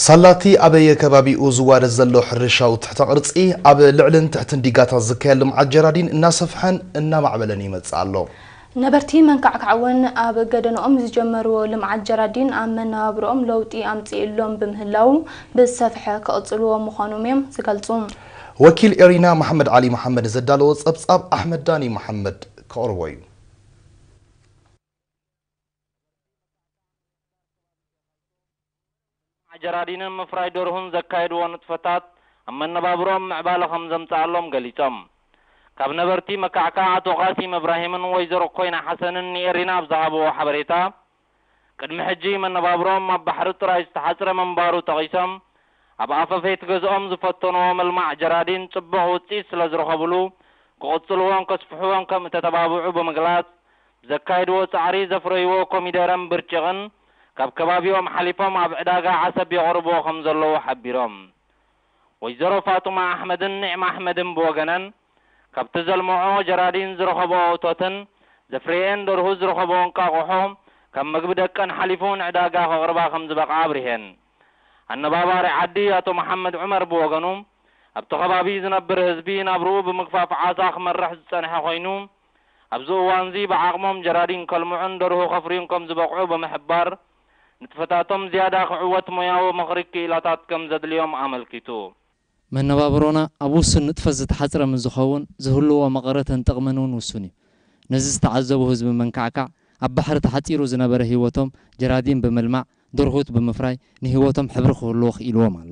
ሳላቲ ኣበየ ከባቢኡ ዝዋረድ ዘሎ ሕርሻዊ ትሕተ ቅርጺ ኣብ ልዕልን ትሕትን ዲጋታት ዝካየድ ልምዓት ጀራዲን እናሰፍሐን እናማዕበለን ይመጽእ ኣሎ። ነበርቲ መንካዕካዕ እውን ኣብ ገደንኦም ዝጀመርዎ ልምዓት ጀራዲን ኣብ መነባብርኦም ለውጢ ኣምጺእሎም ብምህላዉ ብዝሰፍሐ ክቕጽልዎ ምዃኖም እዮም ዝገልጹ። ወኪል ኤሪና መሓመድ ዓሊ መሓመድ ዘዳለዎ ጸብጻብ ኣሕመድ ዳኒ መሓመድ ከቕርቦ እዩ። ጀራዲንን ምፍራይ ደርሁን ዘካየድዎ ንጥፈታት ኣብ መነባብሮኦም ምዕባለ ከም ዘምፅኣሎም ገሊፆም። ካብ ነበርቲ መካዕካዕ ኣቶ ቃሲም እብራሂምን ወይዘሮ ኮይና ሓሰንን ንኤሪና ኣብ ዝሃብዎ ሓበሬታ፣ ቅድሚ ሕጂ መነባብሮኦም ኣብ ባሕሪ ጥራይ ዝተሓፅረ ምንባሩ ጠቒሶም፣ ኣብ ኣፈፌት ገዝኦም ዝፈተንዎ ምልማዕ ጀራዲን ፅቡቕ ውፅኢት ስለ ዝረኸብሉ ክቕፅልዎን ከስፍሕዎን ከም እተተባብዑ ብምግላፅ፣ ብዘካየድዎ ፃዕሪ ዘፍረይዎ ኮሚደረን ብርጭቕን ካብ ከባቢኦም ሓሊፎም ኣብ ዕዳጋ ዓሰብ የቕርብዎ ከም ዘለዉ ሓቢሮም። ወይዘሮ ፋጡማ ኣሕመድን ኒዕማ ኣሕመድን ብወገነን፣ ካብቲ ዘልምዖ ጀራዲን ዝረኸብኦ እቶትን ዘፍረየን ደርሁ ዝረኸብኦ እንቃቑሖ ካብ ምግቢ ደቀን ሓሊፉ ንዕዳጋ ከቕርባ ከም ዝበቕዓ ኣብሪሀን። ኣነባባሪ ዓዲ ኣቶ መሓመድ ዑመር ብወገኑ፣ ኣብቲ ከባቢ ዝነብር ህዝቢ ናብርኡ ብምግፋፍ ዓሳ ክመርሕ ዝጸንሐ ኮይኑ፣ ኣብዚ እዋንዚ ብዓቕሞም ጀራዲን ከልምዑን ደርሁ ከፍርዩን ከም ዝበቕዑ ብምሕባር፣ ንጥፈታቶም ዝያዳ ክዕወት ሞያዊ ምኽሪ ክኢላታት ከም ዘድልዮም ኣመልኪቱ። መነባብሮና ኣብ ውሱን ንጥፈት ዝተሓጽረ ምስ ዝኸውን፣ ዝህልዎ መቐረትን ጥቕምን እውን ውሱን እዩ። ነዚ ዝተዓዘቡ ህዝቢ መንካዕካዕ፣ ኣብ ባሕሪ ተሓጺሩ ዝነበረ ህይወቶም ጀራዲን ብምልማዕ፣ ደርሁት ብምፍራይ ንህይወቶም ሕብሪ ክህልዎ ክኢልዎም ኣሎ።